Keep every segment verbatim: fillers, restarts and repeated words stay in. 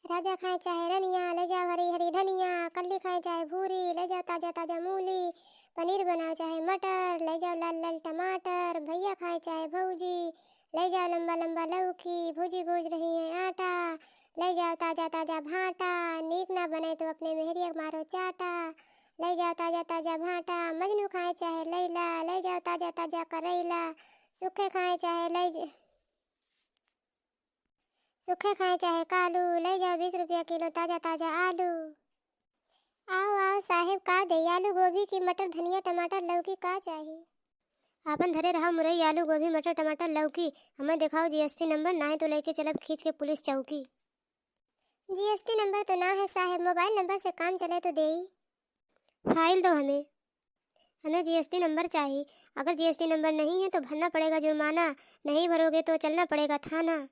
राजा खाए चाहे रनिया, ले जाओ हरी हरी धनिया, कल्ली खाए चाहे भूरी, ले जाओ ताजा ताजा मूली, पनीर बनाओ चाहे मटर, ले जाओ लाल लाल टमाटर, भैया खाए चाहे भौजी, ले जाओ लंबा लंबा लौकी, भौजी गूंज रही है आटा, ले जाओ ताजा ताजा भाटा, नीक ना बने तो अपने मेहरिया के मारो चाटा, ले जाओ ताजा ताजा भाटा, मजनू खाए चाहे लैला, ले जाओ ताजा ताजा करैला, सूखे खाए चाहे ले ज-, सूखे खाए चाहे कालू, ले जाओ बीस रुपया किलो ताजा ताजा आलू। आओ, आओ साहेब, का दे, आलू, गोभी की, मटर, धनिया, टमाटर, लौकी, का चाही? आपन धरे रहा मुरई, आलू, गोभी, मटर, टमाटर, लौकी। हमें दिखाओ जीएसटी नंबर, नाहीं तो लेके चलब खींच के पुलिस चौकी। जीएसटी नंबर तो ना है साहेब, मोबाइल नंबर से काम चले तो देई। फाइल दो हमें, हमें जीएसटी नंबर चाही। अगर जीएसटी नंबर नहीं है तो भरना पड़ेगा जुर्माना, नहीं भरोगे तो चलना पड़ेगा थाना।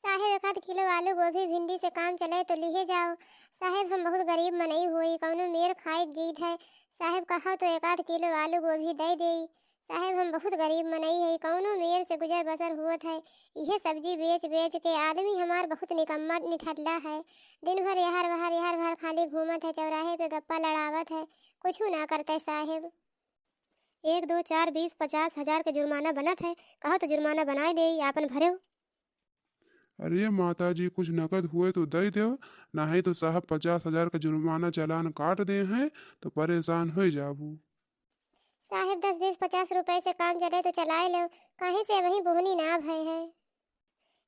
साहेब, एक आध किलो आलू, गोभी, भिंडी से काम चले तो लिहे जाओ। साहेब, हम बहुत गरीब मनई होई, कौनो मेर खाए जीत है। साहेब, कहो तो एक आध किलो आलू, गोभी दे देई। साहेब, हम बहुत गरीब मनई है, कौनो मेर से गुजर बसर होत है। इहे सब्जी बेच बेच के आदमी हमार बहुत निकम्मा निठल्ला है। दिन भर यहर वहर, यहर वहर खाली घूमत है, चौराहे पे गप्पा लड़ावत है, कुछ ना करते साहेब। एक, दो, चार, बीस, पचास हजार के जुर्माना बनत है, कहो तो जुर्माना बनाए देई, आपन भरेउ। अरे माता जी, कुछ नकद हुए तो दे देव, नाहीं तो साहब पचास हजार का जुर्माना चालान काट दे हैं, तो परेशान हो जाबू। साहेब, दस, बीस, पचास रुपए से काम चले तो चलाए लेव, काहे से वहीं बोहनी ना भय है।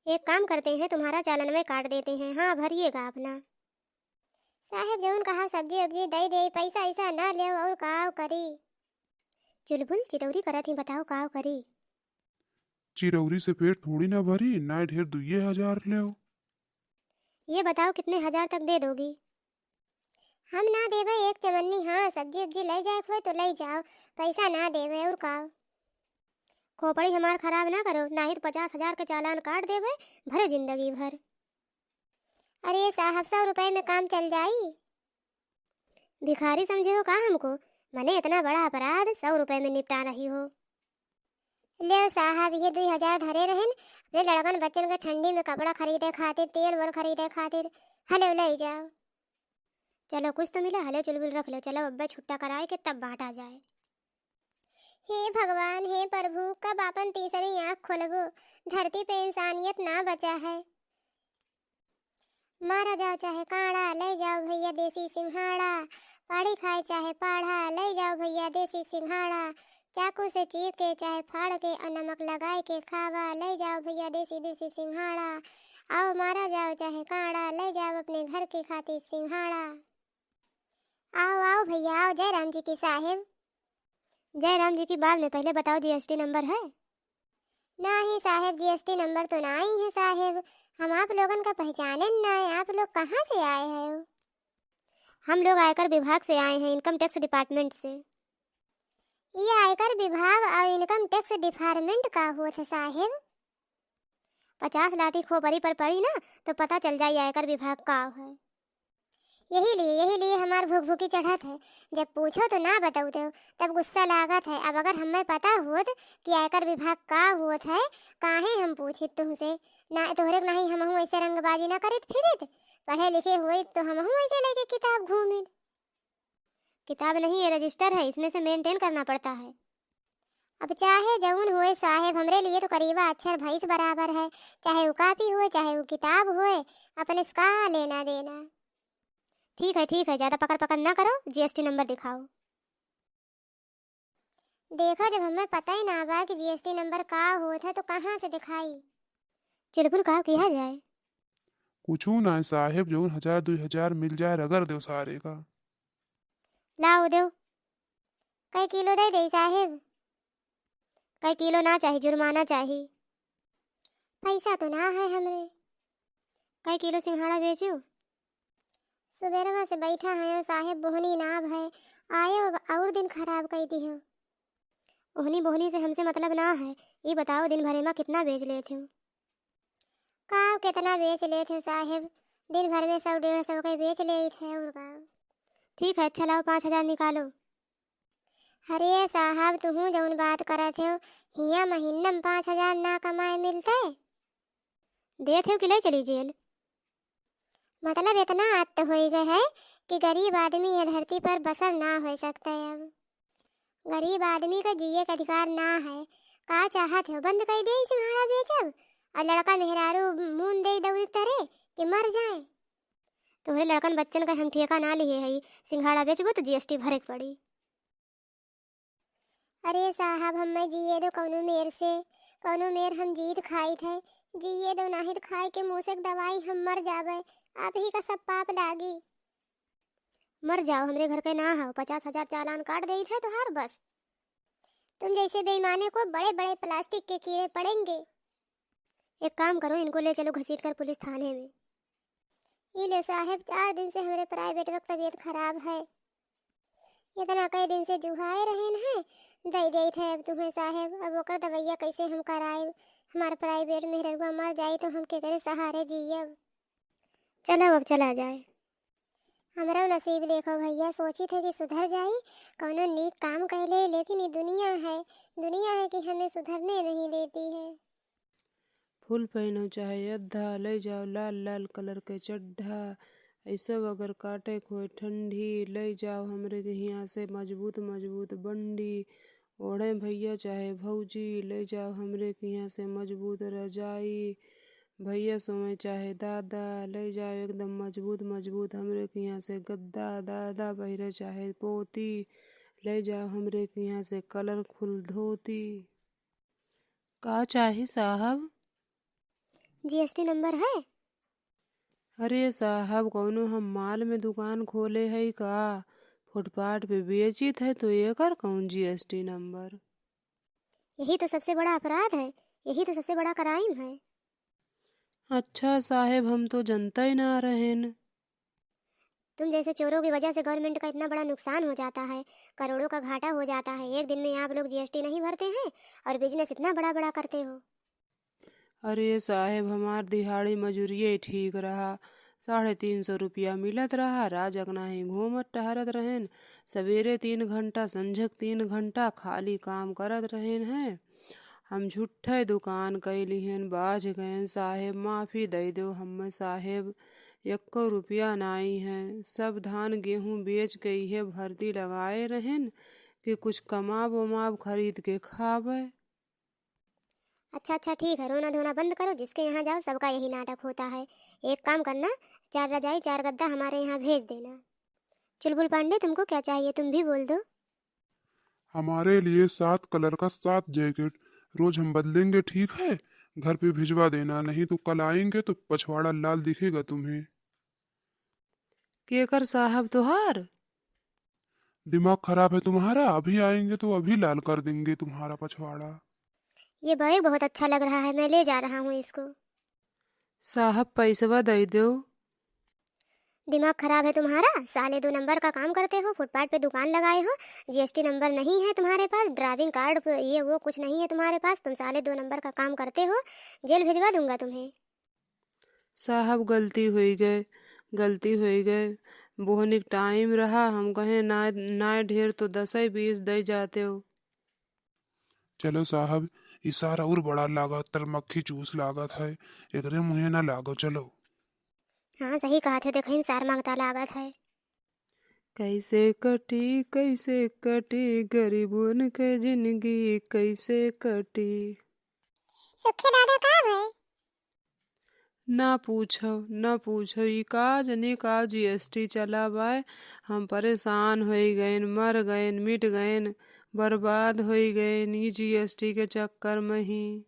एक काम करते हैं, तुम्हारा चालान में काट देते हैं। हाँ, भरिएगा अपना। साहेब, जौन कहा सब्जी उब्जी दे दे, पैसा ऐसा ना लेव, और काव करी? चुलबुल, चिरौरी करत ही, बताओ काव करी? चिरौरी से पेट थोड़ी ना भरी, ना ढेर दुइये हजार लेव। ये बताओ कितने हजार तक दे दोगी? हम ना देबे एक चमन्नी, हाँ, सब्जी उब्जी ले जाए के होए तो ले जाओ, पैसा ना देबे, और का? खोपड़ी हमार खराब ना करो, नाहीं तो पचास हजार के चालान काट देबे, भरे जिंदगी भर। अरे साहब, सौ रुपए में काम चल जाई? भिखारी समझे हो का हमको? मने इतना बड़ा अपराध सौ रुपए में निपटा रही हो। लेव साहब, ये दुई हजार धरे रहन अपने लड़कन बच्चन के ठंडी में कपड़ा खरीदे खातिर, तेल वेल खरीदे खातिर। हलेव, ले जाओ। चलो, कुछ तो मिला। हलेव, चुलबुल रख लो। चलो, अब्बे छुट्टा कराए के तब बांटा जाए। हे भगवान, हे प्रभु, कब आपन तीसरी आँख खोलबो? धरती पे इंसानियत ना बचा है। मारा जाओ चाहे काड़ा, ले जाओ भैया देसी सिंघाड़ा। पाड़ी खाए चाहे पाड़ा, ले जाओ भैया देसी सिंघाड़ा। चाकू से चीर के चाहे फाड़ के और नमक लगाए के खावा, ले जाओ भैया देसी देसी सिंघाड़ा। आओ मारा जाओ चाहे काड़ा, ले जाओ अपने घर के खातिर सिंघाड़ा। आओ, आओ भैया, आओ, जय राम जी की साहेब। जय राम जी की बाद में, पहले बताओ जीएसटी नंबर है? नाही साहेब, जीएसटी नंबर तो नाही है साहेब, हम आप लोगन का पहचाने ना है, आप लोग कहाँ से आए हो? हम लोग आयकर विभाग से आए हैं, इनकम टैक्स डिपार्टमेंट से। ये आयकर विभाग और इनकम टैक्स डिपार्टमेंट का होत है साहेब? पचास लाठी खोपड़ी पर पड़ी ना, तो पता चल जाई आयकर विभाग का है। यही लिए, यही लिए हमार भुकभुकी चढ़त है। जब पूछो तो ना बतऊ देव, तब गुस्सा लागत है। अब अगर हमें पता होत कि आयकर विभाग का होत है, काहे हम पूछित तुमसे? ना तोहरे के नाही हमहू ऐसे रंगबाजी ना करित फिरित। पढ़े लिखे होइत तो हमहू ऐसे लेके किताब घूमित। किताब नहीं, ये रजिस्टर है, इसमें से मेंटेन करना पड़ता है। अब चाहे जौन होए साहेब, हमरे लिए तो करीबा अक्षर भैंस बराबर है। चाहे वो कापी होए, चाहे वो किताब होए, अपने से का लेना देना। ठीक है, ठीक है, ज्यादा पकड़ पकड़ ना करो, जीएसटी नंबर दिखाओ। देखो, जब हमें पता ही ना बा कि जीएसटी नंबर का होत है, तो कहाँ से दिखाई? चुलबुल, का किया जाए? कुछू ना साहेब, जौन हजार दुई हजार मिल जाए, रगड़ देव सारे का। लाओ देव। कै किलो दे दे साहेब? कै किलो ना चाही, जुर्माना चाही। पैसा तो ना है हमरे। कै किलो सिंघाड़ा बेचो? सुबेरवा से बैठा है साहेब, बोहनी ना भय, आयो और दिन खराब कई दिहो। ओहनी बोहनी से हमसे मतलब ना है, ये बताओ दिन भरे में कितना बेच लेत हो? काव कितना बेच लेत हो साहेब, दिन भर में सौ डेढ़ सौ के बेच लेत है और का। ठीक है, अच्छा लाओ पाँच हजार निकालो। अरे साहब, तुहू जौन बात करत हो, हियाँ महीना में पाँच हजार ना कमाए मिलते? देत हो कि ले चली जेल? मतलब इतना अत्त होइ गए है कि गरीब आदमी यह धरती पर बसर ना होइ सकता है। अब गरीब आदमी का जिए का अधिकार ना है। का चाहत हो, बंद कइ देई सिंघाड़ा बेचब और लड़का मेहरारू मून देई दौरी तरे कि मर जाए? तोहरे लड़कन बच्चन का हम ठेका ना लिए हई, सिंघाड़ा बेचबो तो जीएसटी भरे के पड़ी। अरे साहब, हम्मे जिए दो कौनो मेर से, कौनो मेर हम जीत खाइत है, जिए दो, नाहीं तो खाए के मूसक दवाई हम मर जाबे, आप ही का सब पाप लागी। मर जाओ, हमरे घर के ना हो, पचास हजार चालान काट देइत है तोहार बस। तुम जैसे बेईमाने को बड़े बड़े प्लास्टिक के कीड़े पड़ेंगे। एक काम करो, इनको ले चलो घसीट कर पुलिस थाने में। ई ले साहेब, चार दिन से हमरे प्राइवेट का तबीयत खराब है। इतना कई दिन से जुहाए रहेन है, दे देइत है अब तुम्हें साहेब। अब ओकर दवैया कैसे हम कराएब? हमार प्राइवेट मेहररुआ मर जाई तो हम केकरे सहारे जियब? चलो अब चला जाए। हमरो नसीब देखो भैया, सोचित है कि सुधर जाई, कौनो नीक काम कर ले, लेकिन ये दुनिया है, दुनिया है कि हमें सुधरने नहीं देती है। फुल पहनो चाहे अद्धा, लइ जाओ लाल लाल कलर के चड्ढा। ऐ सब अगर काटे के होए ठंडी, लइ जाओ हमरे के हियाँ से मजबूत मजबूत बंडी। ओढ़े भैया चाहे भौजी, लइ जाओ हमरे के हियाँ से मजबूत रजाई। भैया सोवे चाहे दादा, लइ जाओ एकदम मजबूत मजबूत हमरे के हियाँ से गद्दा। दादा पहिरे चाहे पोती, लइ जाओ हमरे के हियाँ से कलरफुल धोती। का चाही साहब? जीएसटी नंबर है? अरे साहब, कौनो हम माल में दुकान खोले हई का? फुटपाथ पे बेचित है तो एकर कौन जीएसटी नंबर? यही तो सबसे बड़ा अपराध है, यही तो सबसे बड़ा क्राइम है। अच्छा साहेब, हम तो जनता ही ना रहेन। तुम जैसे चोरों की वजह से गवर्नमेंट का इतना बड़ा नुकसान हो जाता है, करोड़ों का घाटा हो जाता है। एक दिन में आप लोग जीएसटी नहीं भरते हैं और बिजनेस इतना बड़ा बड़ा करते हो। अरे साहेब, हमार दिहाड़ी मजूरिये ठीक रहा, साढ़े तीन सौ रुपया मिलत रहा। राजक नाही घूमत टहरत रहेन, सवेरे तीन घंटा, संझक तीन घंटा खाली काम करत रहेन है। हम झूठे दुकान कइ लिहेन, बाझ गएन साहेब, माफी दइ देउ हम्मे साहेब, एक्को रुपया नाई है। सब धान गेहूँ बेच के इहे भर्ती लगाए रहेन कि कुछ कमाब उमाब, खरीद के खाबे। अच्छा अच्छा, ठीक है, रोना धोना बंद करो, जिसके यहाँ जाओ सबका यही नाटक होता है। एक काम करना, चार रजाई चार गद्दा हमारे यहाँ भेज देना। चुलबुल पांडे, तुमको क्या चाहिए, तुम भी बोल दो। हमारे लिए सात कलर का सात जैकेट, रोज हम बदलेंगे, ठीक है? घर पे भिजवा देना, नहीं तो कल आएंगे तो पछवाड़ा लाल दिखेगा तुम्हें। केकर साहब, तोहार? दिमाग खराब है तुम्हारा, अभी आएंगे तो अभी लाल कर देंगे तुम्हारा पछवाड़ा। ये बैग बहुत अच्छा लग रहा है, मैं ले जा रहा हूँ इसको। साहब, पैसवा दइ देउ। दिमाग खराब है तुम्हारा, साले दो नंबर का काम करते हो, फुटपाथ पे दुकान लगाए हो, जीएसटी नंबर नहीं है तुम्हारे पास, ड्राइविंग कार्ड पे ये वो कुछ नहीं है तुम्हारे पास, तुम साले दो नंबर का काम करते हो, जेल भिजवा दूंगा तुम्हें। साहब, गलती होइ गए, गलती होइ गए, बोहनिक टाइम रहा, हम कहे ना, ना ढेर तो दसै बीस दइ जाते हो। चलो साहब, ई सार और बड़ा लागत, तर मक्खी चूस लागत है, एकरे मुँहे ना लागो, चलो। हाँ, सही कहत है, देखो, इन सार मांगता लागत है। कैसे कटी, कैसे कटी, गरीबन के जिंदगी कैसे कटी? सुखे दादा, का भय? ना पूछो, ना पूछो, ई का जने का जीएसटी चला बाय। हम परेशान होइ गएन, मर गएन, मिट गएन, बर्बाद होइ गएन ई जीएसटी के चक्कर में ही।